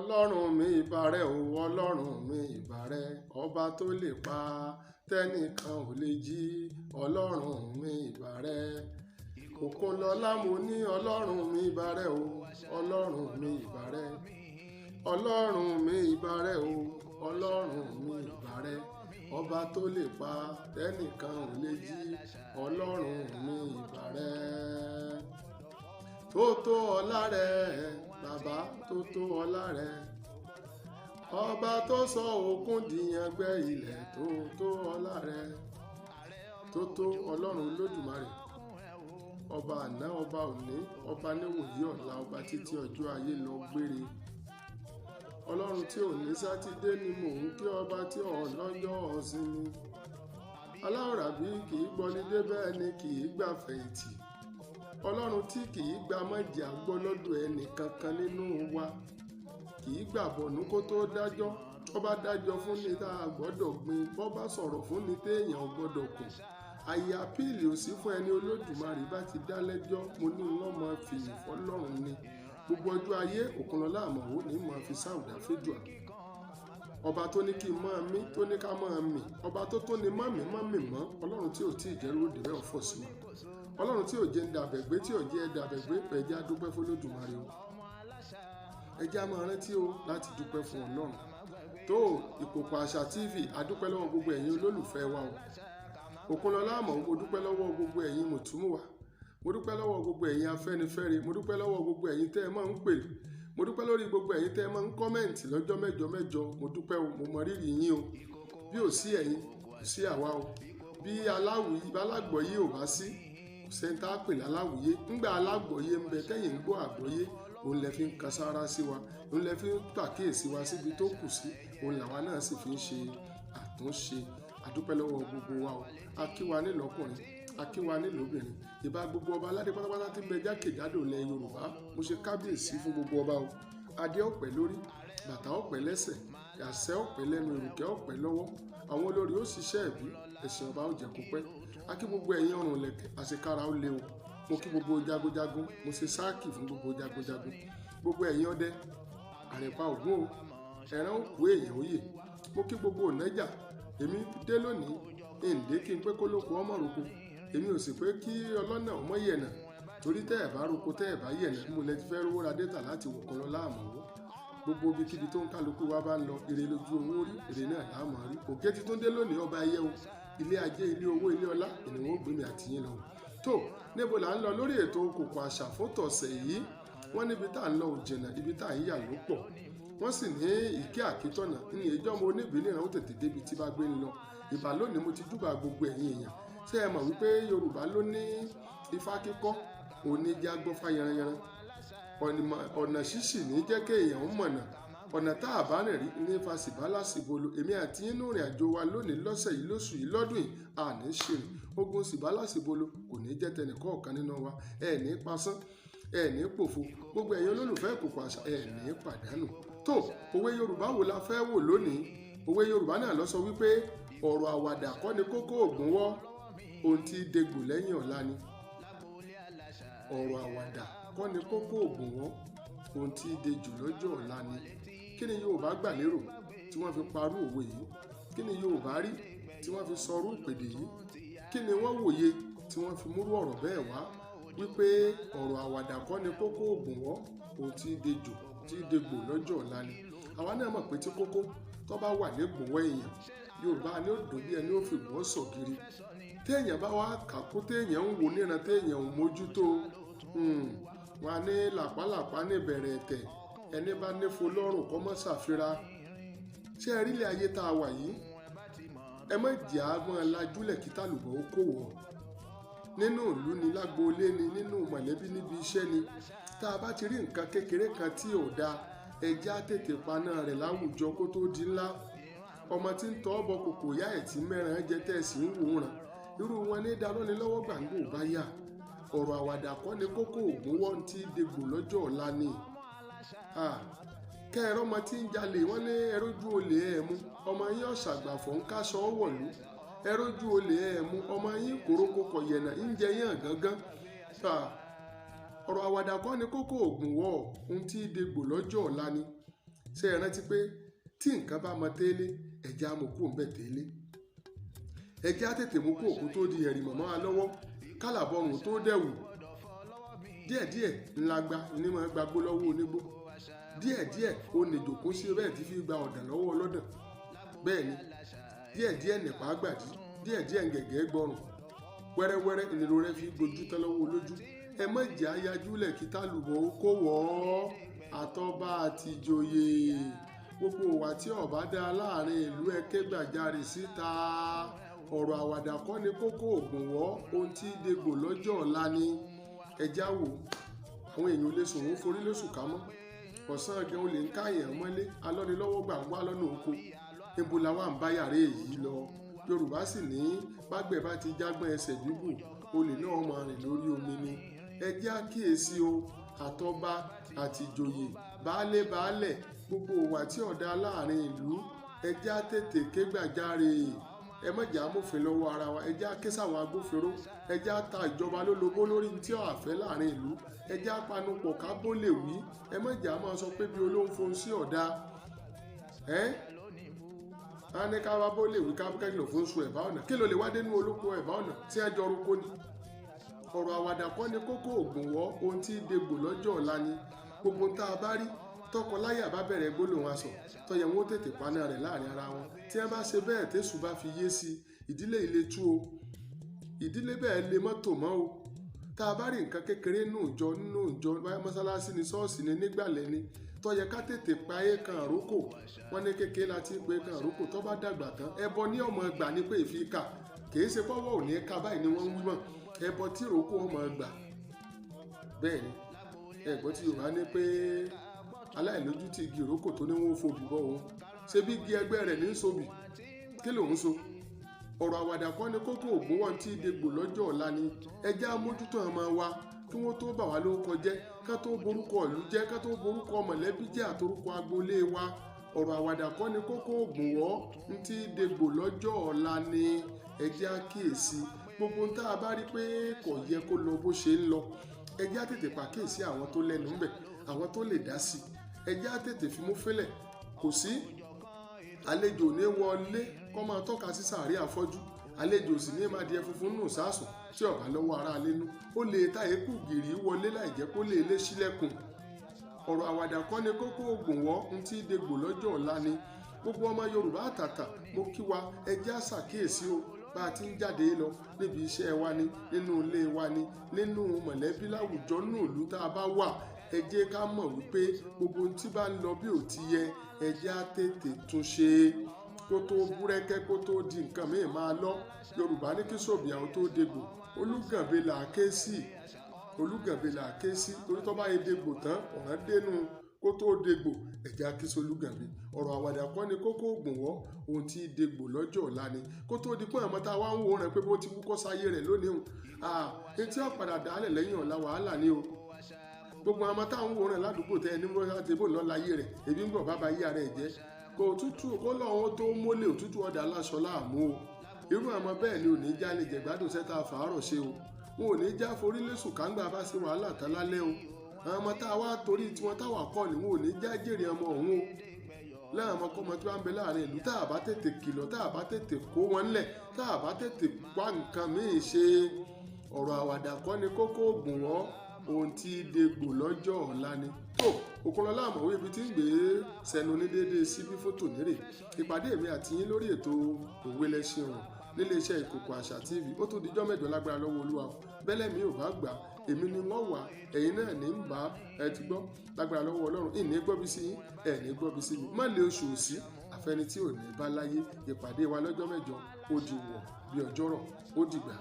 Ọlọ́run mi ìbà rẹ o, Ọlọ́run mi ìbà rẹ, ọba tó lè pa tẹ́nìkan ò lè jí, Ọlọ́run mi ìbà rẹ. Òkunlọ́lá mo ní Ọlọ́run mi ìbà rẹ o, Ọlọ́run mi ìbà rẹ. Ọlọ́run mi ìbà rẹ o, Ọlọ́run mi ìbà rẹ, ọba tó lè pa tẹ́nìkan ò lè jí, Ọlọ́run mi ìbà rẹ. Tó tó ọlá rẹ, bàbá tó tó ọlá rẹ, ọba tó sọ òkun dìyàngbẹ ilẹ̀, tó tó ọlá rẹ, tó tó Ọlọ́run Olódùmarè, ọba àná, ọba òní, ọba níwòyí ọ̀la, ọba títí ọjọ́ ayé lọ gbére. Ọlọ́run tí ò ní sátidé ni mò ń kí, ọba tí ò lọ́jọ́ ọ̀sinmi. Aláwòrábí kì í gbọ́lidé bẹ́ẹ̀ ni kì í gbà fẹ̀yìntì. Ọlọ́run tí kì í gba mọ̀jà gbọ́ lọ́dọ̀ ẹnì kankan nínú wa, kì í gbà bọ̀nú kó tó dájọ́. Tó bá dájọ́ fún ni tá a gbọ́dọ̀ gbin, bọ́ bá sọ̀rọ̀ fún ni téèyàn ò gbọ́dọ̀ kù. Àyè àpíìlì ò sí fún ẹni Olódùmarè bá ti dá lẹ́jọ́. Mo ní wọ́n máa fi ìfọlọ́run ni gbogbo ọjọ́ ayé. Òkunlọ́lá Àmọ̀wó ní máa fi sáwùdà fẹ́jọ́. Ọba tó ní kí n máa mí, tó ní ká máa mì, ọba tó tó ní má mí má mì mọ́, Ọlọ́run tí ò tí ì jẹ́rú òdì rẹ̀ ọ̀fọ̀ sí wa, Ọlọ́run tí ò jẹ́ ń dàbẹ̀gbé, tí ò jẹ́ ẹ dàbẹ̀gbé, ẹ̀jẹ̀ á dúpẹ́ fún Olódùmarè o. Ẹ̀jẹ̀ á máa rántí o láti dúpẹ́ fún Ọlọ́run. Tó Ìkòkò Àṣà TV, a dúpẹ́ lọ́wọ́ gbogbo ẹ̀yin olólùfẹ́ wa o. Òkunlọ́lá Àmọ̀wó, mo dúpẹ́ lọ́wọ́ gbogbo ẹ̀yin mùtúmùwà, mo dúpẹ́ lọ́wọ́ gbogbo ẹ̀yin afẹ́nifẹ́re, mo dúpẹ́ lọ́wọ́ gbogbo ẹ̀yin tẹ́ ẹ máa ń pè, mo dúpẹ́ lórí gbogbo ẹ̀yin tẹ́ ẹ máa ń kọ́mẹ̀ǹtì lọ́jọ́ mẹ́jọ mẹ́jọ. Mo dúpẹ́ o, mo mọ rírì yín o. Bí ò sí ẹ̀yin, kò sí àwa o. Bí alágbọ̀yé ò bá sí, kò sẹ́ni tá a pè láláwùyé. Ńgbà alágbọ̀yé ń bẹ tẹ́yìn ń gbọ́ àgbọ̀yé, òun lẹ fi ń kan sára sí wa, òun lẹ fi ń pàkíyèsí wa síbi tó kù sí, òun làwa náà sì fi ń ṣe àtúnṣe. Àdúpẹ́ lọ́wọ́ gbogbo wa o. A kí wa nílọ́kùnrin, a kí wa nílòbìnrin. Ìbá gbogbo ọba aládé pátápátá tí ń bẹ jákèjádò ilẹ̀ Yorùbá, mo ṣe kábíyèsí fún gbogbo ọba o. Adé ọ̀pẹ lórí, bàtà ọ̀pẹ lẹ́sẹ̀, àṣẹ ọ̀pẹ lẹ́nu, ìrùkẹ̀ ọ̀pẹ lọ́wọ́. Àwọn olórí ó ṣiṣẹ́ ẹ̀bí, ẹ̀sìn ọba ó jẹ́ kó pẹ́. A kí gbogbo ẹ̀yin ọrùn lẹ̀kẹ̀, àṣekára ó léwu. Mo kí gbogbo jagunjagun, mo ṣe sáàkì fún gbogbo jagunjagun. Gbogbo ẹ̀yin ọdẹ, àrẹ̀pá ògún o, ẹ̀ràn òkú èèyàn òye. Mo kí gbogbo ònẹ́jà. Èmi dé lónìí, èǹdé kí n pé kó lóko ọmọ roko. Èmi ò sì pé kí ọlọ́nà ọmọ yẹ̀nà, torí tẹ́ ẹ̀ bá roko tẹ́ ẹ̀ bá yẹ̀nà, mo lẹ ti fẹ́ rówó ra dẹ́tà láti wò kan lọ láàmú. Gbogbo ibikíbi tó ń kálukú wa bá ń lọ, ire lójú owó rí, ire náà láàmú rí. Òkè ti tún dé lónìí, ọba ẹyẹ o, ilé ajé, ilé owó, ilé ọlá, ìnáwó gbẹmí àtìyín lọ. Tó níbo là ń lọ lórí ètò Ìkòkò Àṣà fún tọ̀sẹ̀ yìí? Wọ́n níbi tá à ń lọ ò jìnnà, ibi tá à ń yà ló pọ̀. Wọ́n sì ní ìkẹ́ àkítọ̀nà ní ìjọ́ mo oníbìnrin ó tètè débi tí bá gbé ń lọ. Ìbà lónìí mo ti júbà gbogbo ẹ̀yin èèyàn. Ṣé ẹ mọ̀ wípé Yorùbá ló ní ifá kíkọ́, òní jẹ́ agbọ́fá yanranyanran. Ọ̀nà ṣíṣì ní jẹ́ kéèyàn ó mọ̀nà. Ọ̀nà tá a bá rìn rí ní fasìbálàsìbolo. Èmi àti inú ìrìn àjò wa lónìí, lọ́sẹ̀ yìí, lóṣù yìí, lọ́dún yìí, àní ṣèrìn. Ogun sìbálàsìbolo kò ní jẹ́ tẹnìkọ̀ọ̀kan nínú wa. Ẹ ní pasán, ẹ ní pòfo. Gbogbo ẹ̀yin olólùfẹ́ Ìkòkò Àṣà, ẹ ní pàdánù. Tó òwe Yorùbá wo la fẹ́ wò lónìí? Òwe Yorùbá náà ló sọ wípé ọ̀rọ̀ àwàdà kọ́ ni kókó ògúnwọ́, ohun tí degbò lẹ́yìn ọ̀la ni. Ọ̀rọ̀ àwàdà kọ́ ni kókó ògúnwọ́, ohun tí dejò lọ́jọ́ ọ̀la ni. Kí ni Yorùbá gbà lérò tí wọ́n fi parú òwe yìí? Kí ni Yorùbá rí tí wọ́n fi sọrú ìpèdè yìí? Kí ni wọ́n wòye tí wọ́n fi múrú ọ̀rọ̀ bẹ́ẹ̀ wá wípé ọ̀rọ̀ àwàdà kọ́ ni kókó ògúnwọ́, ohun tí dejò tí degbò lọ́jọ́ ọ̀la ni? Àwa náà mọ̀ pé tí kókó tó bá wà légbòwọ́ èèyàn, Yorùbá ni ó dùn bí ẹni ó fi gbọ́ sọ̀gìrì. Téèyàn bá wá kàkó, téèyàn ń wò níran, téèyàn ò mójútó, wọn á ní làpálàpá ní ìbẹ̀rẹ̀ ẹ̀tẹ̀, ẹni bá nífo lọ́rùn kọ́ mọ́ ṣàfira. Ṣé ẹ rí ilé ayé tá a wà yìí? Ẹ má jẹ́ àgbọn lajúlẹ̀ kí tàlùbọ̀ ó kò wọ̀. Nínú ìlú ni, lágboolé ni, nínú mọ̀lẹ́bí, níbi iṣẹ́ ni. Tá a bá ti rí nǹkan kékeré kan tí ò dáa, ẹ jẹ́ á tètè paná rẹ̀ láwùjọ kó tó di ńlá. Ọmọ tí ń tọ́ bọ kòkò yá ẹ̀ tí mẹ́ran jẹ tẹ́ ẹ sì ń wòran, irú wọn ní dalọ́ni lọ́wọ́ gbàǹgbò bá yà. Ọ̀rọ̀ àwàdà kọ́ ni kókó ògúnwọ́ tí degbò lọ́jọ́ ọ̀la ni. Kẹ́ ẹ̀rọ ọmọ tí ń jalè, wọ́n ní ẹrójú olè ẹ̀ mú, ọmọ yín ọ̀ṣàgbàfọ̀ ń káṣọ wọ̀lú. Ẹrójú olè ẹ̀ mú, ọmọ yín kòrókò kọ̀yẹ̀nà ń jẹ yàn gángan. Ọ̀rọ̀ àwàdà kọ́ ni kókó ògúnwọ́, ohun tí degbò lọ́jọ́ ọ̀la ni. Ṣé ẹ rántí pé tí nǹkan bá mọ tẹ́lẹ̀, ẹ̀jẹ̀ á mú kúrò ńbẹ̀ tẹ́lẹ̀, ẹ̀jẹ̀ á tètè mú kó òkú tó di ẹ̀rì mọ̀mọ́ wa lọ́wọ́, kálàbọ̀rùn tó dẹ̀wù. Díẹ̀díẹ̀ ńlá gba ní máa gbagbó lọ́wọ́ onígbó, díẹ̀díẹ̀ ó ní ìjòkó sí bẹ́ẹ̀ tí fi gba ọ̀dàn lọ́wọ́ ọlọ́dàn. Bẹ́ẹ̀ ni díẹ̀díẹ̀ nìpa gbàdí, díẹ̀díẹ̀ ń gẹ̀gẹ́ gbọ́rùn, wẹ́rẹ́wẹ́rẹ́ ìnira rẹ fi gbojú tán lọ́wọ́ olójú. Ẹ má jẹ́ ayájúlẹ̀ kí tálùbọ̀ ó kó wọ́ ọ́. Àtọba àtìjòyè, gbogbo ìwà tí ọba dá láàrin ìlú, ẹ ké gbàjarè síta. Ọ̀rọ̀ àwàdà kọ́ ni kókó ògùn wọ́, ohun tí dégbò lọ́jọ́ ọ̀la ni. Ẹjá wò àwọn èèyàn lè sùn òun forí lóṣù ká mọ́ ọ̀sán gan olè ń káyàn mọ́lé alọ́nilọ́wọ́ gbà ń wá lọ́nà oko. Níbo la wà ń bá yàrá èyí lọ? Yorùbá sì ní bágbẹ̀ bá ti jágbọ́n ẹsẹ̀ bíbù, olè náà máa rìn lórí omi ni. Ẹ jẹ́ àkíyèsí o, àtọba àtìjòyè, baálé baálẹ̀, gbogbo ìwà tí ọ̀dà láàrin ìlú, ẹ jẹ́ á tètè ké gbàjarè. Ẹ má jẹ́ amófin lọ́wọ́ ara wa, ẹ jẹ́ á ké sáwọn agbófinró, ẹ jẹ́ á ta ìjọba lólobó lórí tí ó àfẹ́ láàrin ìlú, ẹ jẹ́ á panupọ̀ ká bó lè wí. Ẹ má jẹ́ á máa sọ pé bí olóhùn fohùn sí ọ̀dà ẹ́ á ní ká wá bó lè wí ká kẹ́kìlọ̀ fún sun ẹ̀bá ọ̀nà. Kí ló lè wá dénú olóko ẹ̀bá ọ̀nà tí ẹ jọ roko ni? Ọ̀rọ̀ àwàdà kọ́ ni kókó ògùn wọ́, ohun tí dégbò lọ́jọ́ ọ̀la ni. Gbogbo tá a bá rí tọkọláyà bá bẹ̀rẹ̀ gbólóhùn aṣọ tọyẹ wọn ó tètè paná rẹ̀ láàrin ara wọn. Tí ẹ bá ṣe bẹ́ẹ̀ tẹ̀sù bá fi yé sí ìdílé ilé tú o, ìdílé bẹ́ẹ̀ lè mọ́tò mọ́ o. Tá a bá rí nǹkan kékeré nínú ìjọ báyọ̀ mọ́sálásí ni, ṣọ́ọ̀ṣì ni, nígbàlẹ̀ ni, tọyẹ ká tètè pa é kan àrókò. Wọn ní kékeré la ti pé kan àrókò, tó bá dàgbà tán ẹbọ ní ọmọ ẹgbà ní pé ìfi kà kìí ṣe pọ́wọ́ ò ní ká báyìí ni wọ́n ń wí mọ́ ẹbọ tí ìrókò ọmọ ẹgbà. Bẹ́ẹ̀ ni ẹ̀gbọ́n tí Yorùbá ní pé aláìlójútì igi ìrókò tó ní wọ́n fobì bọ́ òun, ṣé bí igi ẹgbẹ́ rẹ̀ ní sobì kí lòun so? Ọ̀rọ̀ àwàdà kọ́ ni kókó ògùn wọn tí dégbò lọ́jọ́ ọ̀la ni. Ẹjẹ́ amójútó ọmọ wa kí wọ́n tó bà wá lórúkọ jẹ́, ká tó borúkọ ìlú jẹ́, ká tó borúkọ mọ̀lẹ́bí jẹ́ àtorúkọ agboolé wa. Ọ̀rọ̀ àwàdà kọ́ ni kókó ògùn wọ́ ń tí dégbò lọ́jọ́ ọ̀la ni. Ẹjẹ́ àkíyèsí gbogbo tá a bá rí pé kò yẹ kó lọ bó ṣe ń lọ, ẹjẹ́ á tètè pàkíyèsí àwọn tó lẹ́nu ńbẹ̀, àwọn tó lè dá sí. Ẹjẹ́ á tètè fimú fílẹ̀. Kò sí àlejò ní wọlé kọ́ máa tọ́ka sí sàárè àfọ́jú, àlejò sì ní máa di ẹfunfun nù sásùn tí ọ̀bá lọ́wọ́ ara lẹ́nu. Ó lè ta èkú gìrì wọlé láì jẹ́ kó lè lé sílẹ̀kùn. Ọ̀rọ̀ àwàdà kọ́ ni kókó ògùn wọ́, ń tí dégbò lọ́jọ́ ọ̀la ni. Gbogbo ọmọ Yorùbá àtàtà, mo kí wa, ẹjẹ́ á ṣàkíyèsí o. Bá a ti ń jáde lọ níbi iṣẹ́ wa ni, nínú ilé wa ni, nínú mọ̀lẹ́bí, láwùjọ, nínú ìlú tá a bá wà, ẹ jẹ́ ká mọ̀ wípé gbogbo ohun tí bá ń lọ bí ò ti yẹ, ẹ jẹ́ á tètè tún ṣe kó tó búrẹ́kẹ́, kó tó di nǹkan míì máa lọ. Yorùbá ní kí sòbìà ó tó dégbò, Olúgànbe là á ké sí, Olúgànbe là á ké sí, torí tó bá yẹ dégbò tán ọ̀ràn dénú. Kó tó dégbò, ẹ̀já kí solúgànbe. Ọ̀rọ̀ àwàdà kọ́ ni kókó ògùn wọ́, ohun tí dégbò lọ́jọ́ ọ̀la ni. Kó tó di pé àwọn tá a wá ń wo rẹ̀ pé bó ti wúkọ́ sáyé rẹ̀ lónìí hùn, etí ọ̀padà dálẹ̀ lẹ́yìn ọ̀la wàhálà ni o. Gbogbo àwọn táwọn ń wo rẹ̀ ládùúgbò tẹ ẹni wọ́n ti bò lọ́la ayé rẹ̀, ebi ń gbọ̀ bàbá yí ara ẹ̀ jẹ́ kó òtútù kó lọ́wọ́ tó mólè òtútù ọ̀dà aláṣọ láàmú o. Irú àwọn bẹ́ẹ̀ ni ò ní já lè jẹ̀gbádùn sẹ́ta fàárọ̀ ṣe o, wọn ò ní já forí lẹ́sùn káńgbà bá ṣe wàhálà tán lálẹ́ o. Àwọn ọmọ tá a wá torí tiwọn táwa kọ́ ni wọn ò ní já jèrè ọmọ ọ̀hún o. Láwọn ọmọkọ́mọ tí wọ́n ń bẹ láàrin ìlú, tá a bá tètè kìlọ̀, tá a bá tètè kó wọn ńlẹ̀, tá a bá tètè wá nǹkan míì ṣe. Ọ̀rọ̀ àwàdà kọ́ ni kókó ògùn wọ́, ohun tí dégbò lọ́jọ́ ọ̀la ni. Tó Òkunlọ́lá àmọ̀wé ibi tí ń gbé sẹ́nu ní déédéé síbí fótò nírè. Ìpàdé mi àti yín lórí ètò Òwe Lẹṣin Ọ̀rọ̀ níléeṣẹ́ Ìkòkò Àṣà TV, ó tún dijọ́ mẹ́jọ lágbára lọ́wọ́ Olúwa. Bẹ́lẹ̀ mi ò bá gbà, èmi ni wọ́n wà, ẹ̀yin náà ní ń bá ẹ ti gbọ́ lágbára lọ́wọ́ Ọlọ́run. Ìní gbọ́bí sí yín, ẹ̀ ní gbọ́bí sí mi. Má lè oṣù òsì àfẹni tí ò ní bá láyé. Ìpàdé wa lọ́jọ́ mẹ́jọ ó di wọ̀ bí ọjọ́rọ̀, ó dìgbà.